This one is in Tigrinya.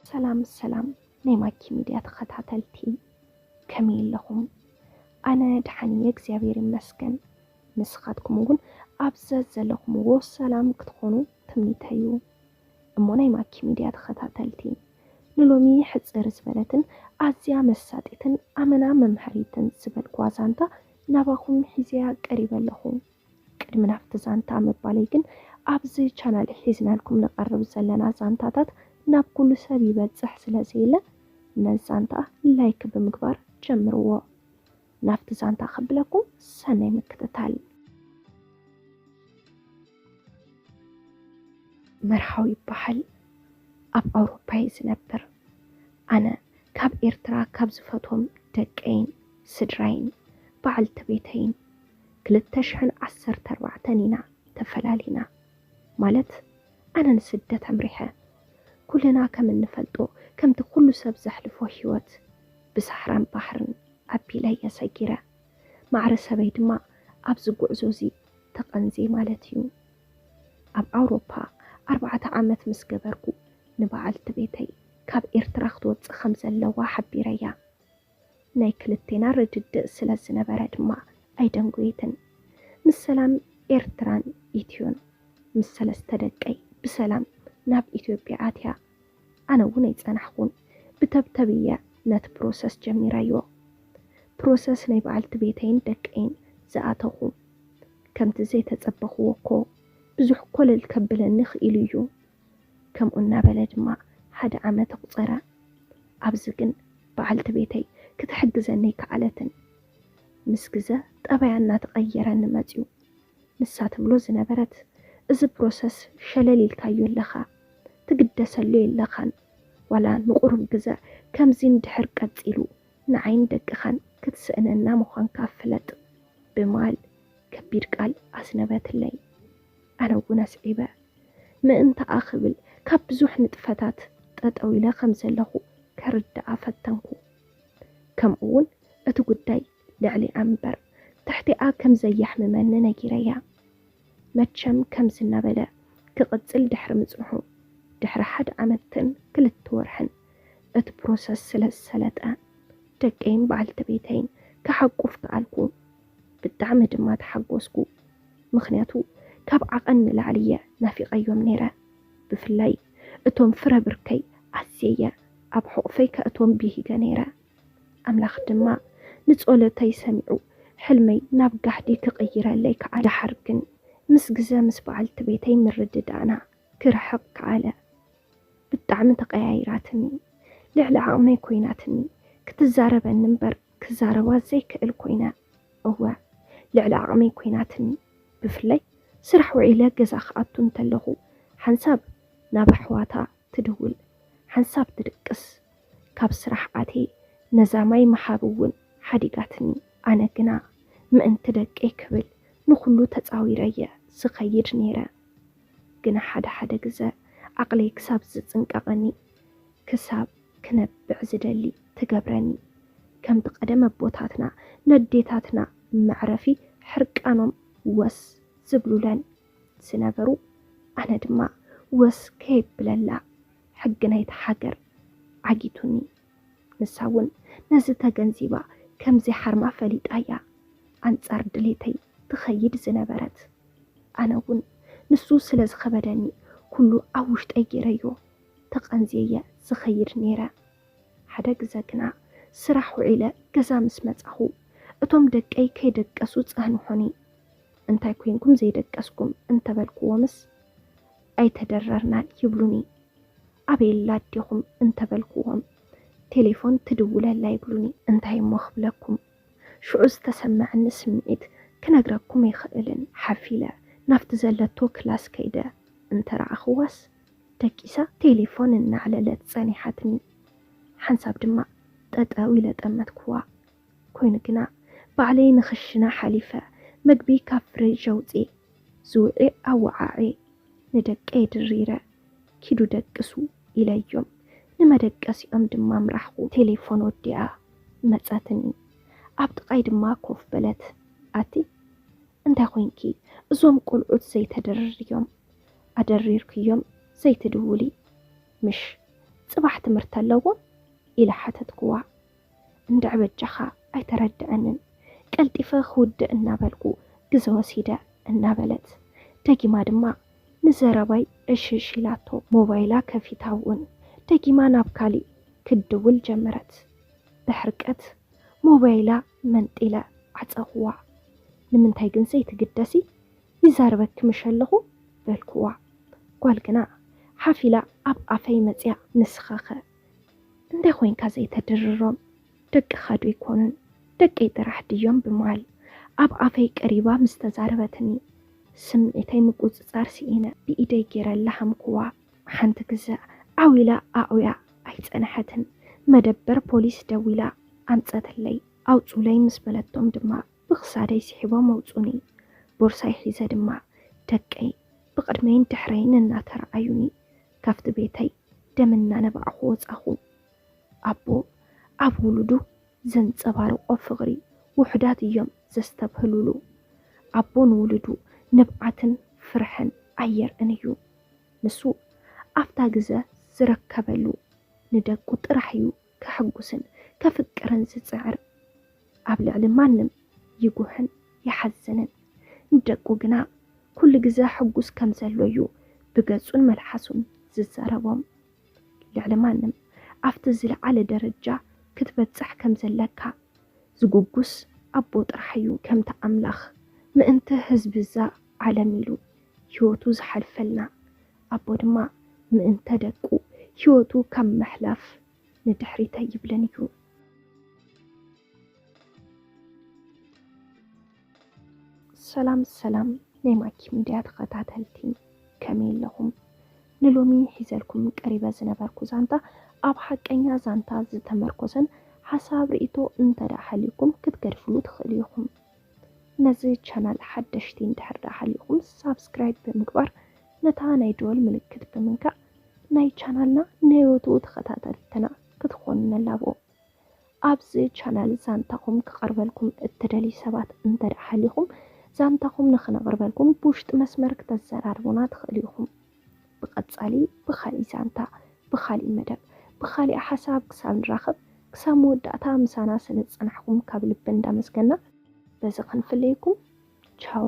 ሰላም ሰላም ናይ ማኪ ሚድያ ተኸታተልቲ፣ ከመይ ኣለኹም? ኣነ ደሓን እየ እግዚኣብሔር ይመስገን። ንስኻትኩም እውን ኣብ ዘዘለኹምዎ ሰላም ክትኾኑ ትምኒተይ እዩ። እሞ ናይ ማኪ ሚድያ ተኸታተልቲ፣ ንሎሚ ሕፅር ዝበለትን ኣዝያ መሳጢትን ኣመና መምሃሪትን ዝበልኩዋ ዛንታ ናባኹም ሒዘያ ቀሪበ ኣለኹ። ቅድሚ ናብቲ ዛንታ ምባለይ ግን ኣብዚ ቻናል ሒዝናልኩም ንቐርብ ዘለና ዛንታታት ናብ ኩሉ ሰብ ይበፅሕ ስለ ዘየለ ነዚ ዛንታ ላይክ ብምግባር ጀምርዎ። ናብቲ ዛንታ ከብለኩም ሰናይ ምክትታል። መርሃዊ ይበሃል። ኣብ ኣውሮፓ እየ ዝነብር። ኣነ ካብ ኤርትራ ካብ ዝፈትዎም ደቀይን ስድራይን በዓልቲ ቤተይን ክልተ ሽሕን ዓሰርተ ኣርባዕተን ኢና ተፈላሊና። ማለት ኣነ ንስደት ኣምሪሐ። ኩልና ከም እንፈልጦ ከምቲ ኩሉ ሰብ ዘሕልፎ ህይወት ብሳሕራን ባሕርን ኣቢለ እየ ሰጊረ። ማዕረ ሰበይ ድማ ኣብዚ ጉዕዞ እዚ ተቐንዜ ማለት እዩ። ኣብ ኣውሮፓ ኣርባዕተ ዓመት ምስ ገበርኩ ንበዓልቲ ቤተይ ካብ ኤርትራ ክትወጽእ ከም ዘለዋ ሓቢረያ። ናይ ክልቴና ርድድእ ስለ ዝነበረ ድማ ኣይደንጎየትን። ምስ ሰላም ኤርትራን ኢትዮን ምስ ሰለስተ ደቀይ ብሰላም ናብ ኢትዮጵያ ኣትያ። ኣነ እውን ኣይጸናሕኩን። ብተብተብ እየ ነቲ ፕሮሰስ ጀሚረዮ። ፕሮሰስ ናይ በዓልቲ ቤተይን ደቀይን ዝኣተኹ። ከምቲ ዘይተጸበኽዎ እኮ ብዙሕ ኮለል ከብለኒ ክኢሉ እዩ። ከምኡ እናበለ ድማ ሓደ ዓመት ኣቑጸረ። ኣብዚ ግን በዓልቲ ቤተይ ክትሕግዘኒ ኣይከኣለትን። ምስ ግዘ ጠባያ እናተቐየረኒ መጽዩ። ንሳ ትብሎ ዝነበረት፣ "እዚ ፕሮሰስ ሸለል ኢልካዮ ኣለኻ፣ ትግደሰሉ የለኻን። ዋላ ንቑሩብ ግዘ ከምዚ እንድሕር ቀጺሉ ንዓይን ደቅኻን ክትስእነና ምዃንካ ፍለጥ" ብምባል ከቢድ ቃል ኣስነበትለይ። ኣነ እውን ኣስዒበ። ምእንታኣ ክብል ካብ ብዙሕ ንጥፈታት ጠጠው ኢለ ከም ዘለኹ ከርድኣ ፈተንኩ። ከምኡ እውን እቲ ጉዳይ ልዕሊኣ እምበር ትሕቲኣ ከም ዘየሕምመኒ ነጊረያ። መቸም ከምዚ እናበለ ክቕጽል ድሕሪ ምጽንሑ፣ ድሕሪ ሓደ ዓመትን ክልተ ወርሕን እቲ ፕሮሰስ ስለ ዝሰለጠ፣ ደቀይን በዓልቲ ቤተይን ክሓቁፍ ከኣልኩ። ብጣዕሚ ድማ ተሓጎስኩ። ምኽንያቱ ካብ ዓቐን ንላዕሊ እየ ናፊቐዮም ነይረ። ብፍላይ እቶም ፍረ ብርከይ ኣዝየ እየ ኣብ ሕቑፈይ ከእትዎም ብሂገ ነይረ። ኣምላኽ ድማ ንጸሎተይ ሰሚዑ ሕልመይ ናብ ጋህዲ ክቕይረለይ ከኣለ። ደሓር ግን ምስ ግዘ ምስ በዓልቲ ቤተይ ምርድዳእና ክርሕቕ ከኣለ። ብጣዕሚ ተቐያይራትኒ። ልዕሊ ዓቕመይ ኮይናትኒ። ክትዛረበኒ እምበር ክዛረባ ዘይክእል ኮይነ። እወ፣ ልዕሊ ዓቕመይ ኮይናትኒ። ብፍላይ ስራሕ ውዒለ ገዛ ክኣቱ እንተለኹ ሓንሳብ ናብ ኣሕዋታ ትድውል፣ ሓንሳብ ትድቅስ። ካብ ስራሕ ኣትየ ነዛ ማይ ምሃብ እውን ሓዲጋትኒ። ኣነ ግና ምእንቲ ደቀይ ክብል ንኹሉ ተጻዊረ እየ ዝኸይድ ነይረ። ግና ሓደ ሓደ ግዘ ዓቕለይ ክሳብ ዝጽንቀቐኒ፣ ክሳብ ክነብዕ ዝደሊ ትገብረኒ። ከምቲ ቀደም ኣቦታትና ነዴታትና መዕረፊ ሕርቃኖም ወስ ዝብሉለን ዝነበሩ፣ ኣነ ድማ ወስ ከየብለላ ሕጊ ናይታ ሃገር ዓጊቱኒ። ንሳ እውን ነዚ ተገንዚባ ከምዚ ሓርማ ፈሊጣ እያ ኣንጻር ድሌተይ ትኸይድ ዝነበረት። ኣነ እውን ንሱ ስለ ዝኸበደኒ ኩሉ ኣብ ውሽጠይ ገይረዮ ተቐንዝየ እየ ዝኸይድ ነይረ። ሓደ ግዘ ግና ስራሕ ውዒለ ገዛ ምስ መጻኹ እቶም ደቀይ ከይደቀሱ ጸህንሑኒ። "እንታይ ኮይንኩም ዘይደቀስኩም?" እንተበልኩዎምስ፣ "ኣይተደረርናን" ይብሉኒ። "ኣበይ ኣላ ኣዴኹም?" እንተበልኩዎም፣ "ቴሌፎን ትድውለላ" ይብሉኒ። እንታይ እሞ ክብለኩም? ሽዑ ዝተሰመዐኒ ስምዒት ክነግረኩም ኣይኽእልን። ሓፍ ኢለ ናብቲ ዘለቶ ክላስ ከይደ እንተረኣኽዋስ፣ ደቂሳ ቴሌፎን እናዕለለት ጸኒሓትኒ። ሓንሳብ ድማ ጠጠው ኢለ ጠመትኩዋ። ኮይኑ ግና ባዕለይ ንኽሽነ ሓሊፈ፣ መግቢ ካብ ፍሪጅ ኣውጽኤ፣ ዝውዒ ኣወዓዕየ፣ ንደቀይ ድሪረ፣ "ኪዱ ደቅሱ" ኢለዮም። ንመደቀሲኦም ድማ ኣምራሕኹ። ቴሌፎን ወዲኣ መጸትኒ። ኣብ ጥቓይ ድማ ኮፍ በለት። "ኣቲ እንታይ ኮይንኪ? እዞም ቆልዑት ዘይተደርርዮም፣ ኣደሪርክዮም ዘይትድውሊ ምሽ?" ጽባሕ ትምህርቲ ኣለዎ? ኢለ ሓተትኩዋ። እንድዕ በጃኻ ኣይተረድአንን፣ ቀልጢፈ ክውድእ እናበልኩ ግዘ ወሲደ እናበለት ደጊማ ድማ ንዘረባይ እሽሽ ኢላቶ ሞባይላ ከፊታ እውን ደጊማ ናብ ካሊእ ክትድውል ጀመረት። ብሕርቀት ሞባይላ መንጢለ ዓጸኹዋ። ንምንታይ ግን ዘይትግደሲ? ይዛረበኪ ምሽ ኣለኹ በልኩዋ። ጓል ግና ሓፊላ ኣብ ኣፈይ መጽያ ንስኻኸ እንታይ ኮይንካ ዘይተድርሮም? ደቅኻ ዶ ኣይኮኑን? ደቀይ ጥራሕ ድዮም ብማል ኣብ ኣፈይ ቀሪባ ምስ ተዛረበትኒ ስምዒተይ ምቁጽጻር ስኢነ ብኢደይ ገይረ ላሃምኩዋ። ሓንቲ ግዘ ዓው ኢላ ኣዕውያ ኣይጸንሐትን። መደበር ፖሊስ ደዊላ ኣምጸትለይ። ኣውጹለይ ምስ በለቶም ድማ ብኽሳደይ ስሒቦም ኣውጹኒ። ቦርሳይ ሒዘ ድማ ደቀይ ብቕድመይን ድሕረይን እናተረኣዩኒ ካብቲ ቤተይ ደም እናነባዕኹ ወጻኹ። ኣቦ ኣብ ውሉዱ ዘንጸባርቖ ፍቕሪ ውሑዳት እዮም ዘስተብህሉሉ። ኣቦ ንውሉዱ ንብዓትን ፍርሕን ኣየርእን እዩ። ንሱ ኣብታ ግዘ ዝረከበሉ ንደቁ ጥራሕ እዩ ከሕጉስን ከፍቅርን ዝጽዕር። ኣብ ልዕሊ ማንም ይጉህን ይሓዝንን። ንደቁ ግና ኩሉ ግዘ ሕጉስ ከም ዘሎ እዩ ብገጹን መልሓሱን ዝዛረቦም። ልዕሊ ማንም ኣብቲ ዝለዓለ ደረጃ ክትበጽሕ ከም ዘለካ ዝጉጉስ ኣቦ ጥራሕ እዩ። ከምቲ ኣምላኽ ምእንቲ ህዝቢ እዛ ዓለም ኢሉ ህይወቱ ዝሓልፈልና ኣቦ ድማ ምእንተ ደቁ ህይወቱ ካብ ምሕላፍ ንድሕሪት ኣይብልን እዩ። ሰላም ሰላም ናይ ማኪ ሚድያ ተኸታተልቲ ከመይ ኣለኹም? ንሎሚ ሒዘልኩም ቀሪበ ዝነበርኩ ዛንታ ኣብ ሓቀኛ ዛንታ ዝተመርኮሰን ሓሳብ ርእይቶ እንተ ደኣ ሃልዩኩም ክትገድፍሉ ትኽእሉ ኢኹም። ነዚ ቻናል ሓደሽቲ እንድሕር ደኣ ሃልዩኹም ሳብስክራይብ ብምግባር ነታ ናይ ደወል ምልክት ብምንካእ ናይ ቻናልና ናይ ወትኡ ተኸታተልትና ክትኾኑ ንላቦ። ኣብዚ ቻናል ዛንታኹም ክቐርበልኩም እትደልዩ ሰባት እንተ ደኣ ሃሊኹም ዛንታኹም ንኽነቕርበልኩም ብውሽጢ መስመር ክተዘራርቡና ትኽእሉ ኢኹም። ብቐጻሊ ብኻሊእ ዛንታ፣ ብኻሊእ መደብ፣ ብኻሊእ ሓሳብ ክሳብ ንራኸብ ክሳብ መወዳእታ ምሳና ስለ ዝጸናሕኩም ካብ ልቢ እንዳመስገና በዚ ክንፍለየኩም። ቻው።